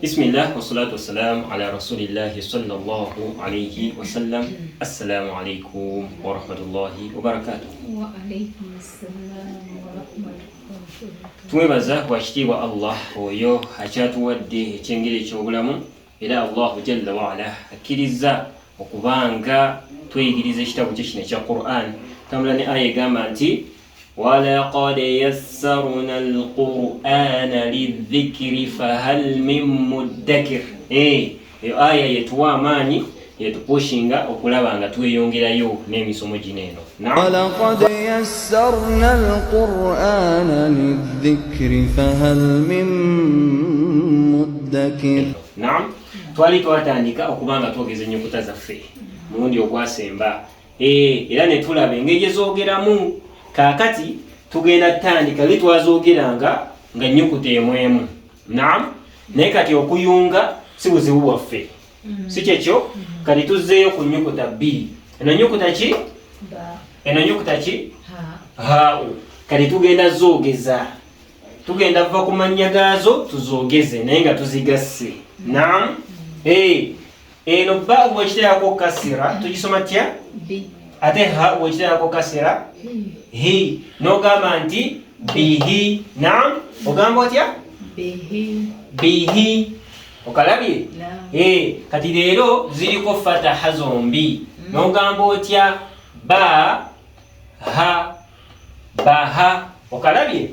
Bismillah wassalatu wassalamu ala rasulillahi sallallahu alayhi wasallam. Assalamu alaikum warahmatullahi wabarakatuh. Wa alaikum assalam warahmatullahi wabarakatuh. Tumwebaza wakitiibwa Allah oyo akyatuwadde ekyengeri eky'obulamu, era Allahu jalla waala akkirizza okubanga tweyigiriza ekitabo kye kino ekya Quran. Tambula ne aya egamba nti walaqad yassarna alqur'ana lidhikri fahal min muddakir. Eyo aya yetuwa amaanyi, yetupushinga okulaba nga tweyongerayo n'emisomo gino eno. Walaqad yassarna alqur'ana lidhikri fahal min muddakir. Naam, twali twatandika okuba nga twogeza ennyukuta zaffe mulundi ogwasemba, era ne tulaba engeri gye zoogeramu. Kaakati tugenda tutandika li twazoogeranga nga nnyukuta emu emu. Naam, naye kati okuyunga si buzibu bwaffe, si kyekyo? Kati tuzzeeyo ku nnyukuta bbiri. Eno nnyukuta ki? Eno nnyukuta ki? Haau. Kati tugenda zoogeza, tugenda va ku mannya gaazo tuzoogeze naye nga tuzigasse. Naam. Eno ba bwekiterako kasira tugisoma tya? Ate ha bwekiterako kasira hi, n'ogamba nti bihi. Naam, ogamba otya? Bihi. Okalabye? Kati leero ziriko fataha zombi. N'ogamba otya? Ba ha baha. Okalabye?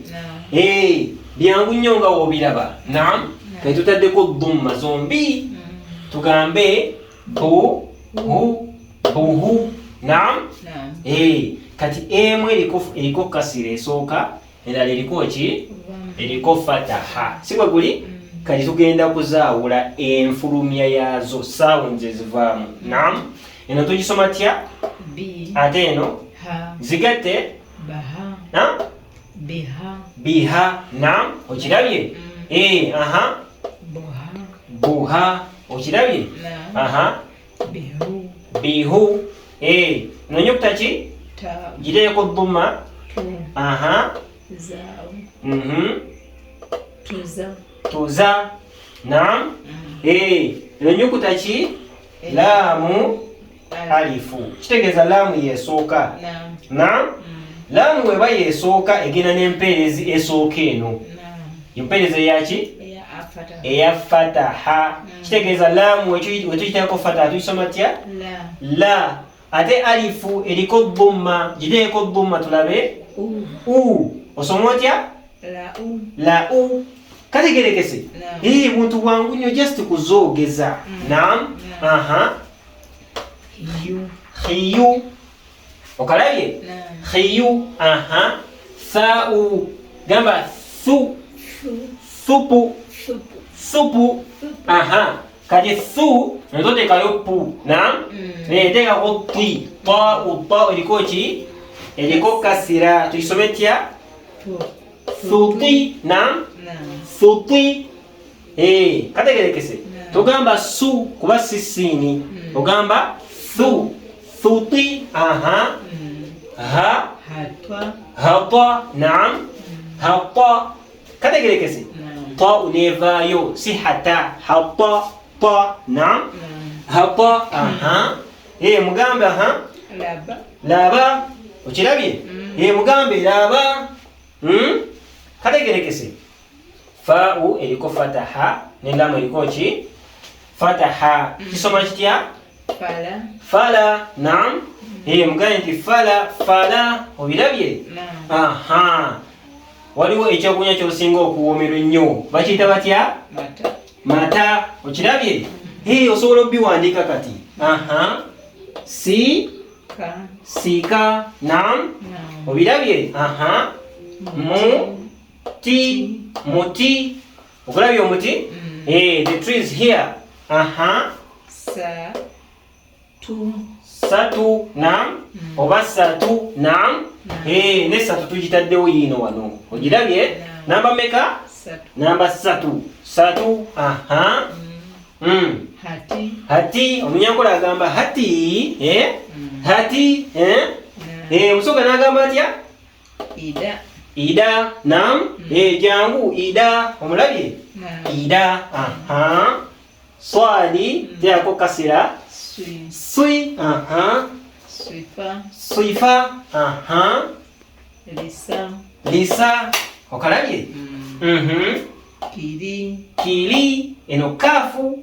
Byangu nnyo nga woobiraba. Naam, kati tutaddeko dhumma zombi, tugambe bu hu buhu. Naam. Kati emu eriko kasira esooka, endala eriko ki? Eriko fataha, si bwe guli? Kati tugenda kuzaawula enfulumya yaazo, sounds ezivaamu. Naam, eno tugisoma tya? Ate eno zigatte biha. Naam, okirabye? Aha, buha. Okirabye? Aha, bihu. Eno nnyukuta ki? Giteeko dhumma. Aha. Tuza. Naam. Eno nnyukuta ki? Laamu alifu. Kitegeeza laamu yesooka. Naam. Laamu weba yesooka egenda n'empeerezi esooka eno. Empeerezi eyaki? Eya fataha. Kitegeeza laamu wetugiteekako fataha tugisoma tya? La. Ate alifu eriko dhumma, giteekeko dhumma tulabe. U. Osoma otya? La u. Kategerekese. Buntu bwangu nnyo, just kuzoogeza. Naam. Aha. Khiyu. Okalabye? Khiyu. Aha. Thau. Gamba thu. Thupu. Thupu. Aha. Kati thu ntoteekayo pu. Naam. Teekako ti. Ta u ta eriko ki? Eriko kasira. Tugisome tya? Thuti. Naam. Thuti. Kategerekese. Togamba su kuba si siini. Ogamba thu. Thuti. Aha. Ha. Hata. Naam. Hata. Kategerekese. Ta unevaayo si hata. Hata. Ta. Naam. Hata. Aha. Mugambe aha. Laba. Okirabye? Mugambe laba. Kategerekese. Fa'u eriko fataha ne lamu eriko ki? Fataha. Kisoma kitya? Fala. Fala. Naam. Mugambe nti fala fala. Obirabye? Aha. Waliwo ekyokunywa ky'osinga okuwoomerwa ennyo. Bakiyita batya? Mata. Mata. Okirabye? Osobola obiwandiika kati. Aha. Si. Ka. Sika. Naam. Obirabye? Aha. Mu. Ti. Muti. Okulabye omuti? The tree is here. Aha. Sa. Tu. Satu. Naam. Oba satu. Naam. Ne satu tugitaddewo yiino wano. Ogirabye? Namba meka? Namba satu. Satu. Aha. Hati. Hati. Omunyankola agamba hati. Hati. Omusoga n'agamba atya? Ida. Ida, nam. Jangu ida, omulabye? Ida, aha. Swadi teako kasira. Swi. Swi, aha. Swifa. Swifa, aha. Lisa. Lisa, okalabye? Kiri. Kiri, eno kafu.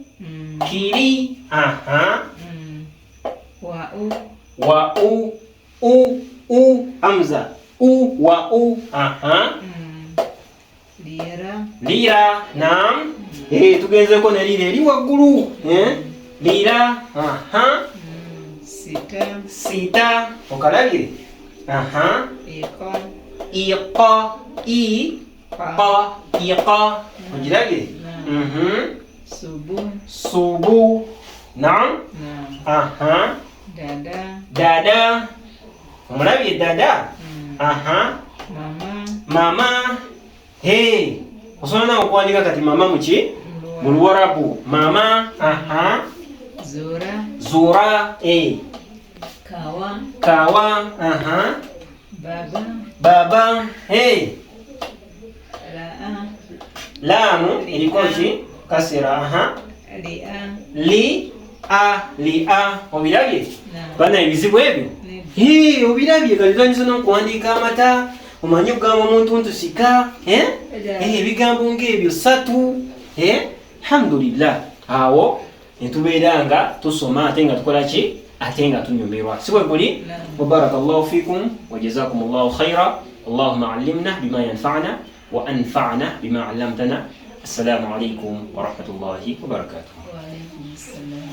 Kiri, aha. Wa u. Wa u, u, u, amza. U, wa u, aha. Lira. Lira, naam. Tugenzeko ne lira eri waggulu. Lira, aha. Sita. Sita, okalabye? Aha. Iqa. Iqa, i, qa, iqa. Ogirabye? Subu. Subu. Naam. Aha. Dada. Dada. Omulabye dada? Aha. Mama. Mama. Hey, osobola nawe okuwandika kati mama muki? Mu Luwarabu. Mama. Aha. Zura. Zura. Kawa. Kawa. Aha. Baba. Baba. Hey. Laa. Lamu eriko ki? Kasira. Aha. Lia. Li. A. Li. A. Obirabye? Bana ebizibu ebyo? Nedda. Obirabye kati tutandise n'okuwandiika amata. Omanyi okugamba omuntu nti sika, ebigambo ng'ebyo ssatu, alhamdulillah. Awo ne tubeera nga tusoma ate nga tukola ki? Ate nga tunyumirwa. Si bwe guli? Naam. Wa barakallahu fikum wa jazakumullahu khaira. Allahumma allimna bima yanfa'na wa anfa'na bima 'allamtana. Assalamu alaykum wa rahmatullahi wa barakatuh. Wa alaykum assalam.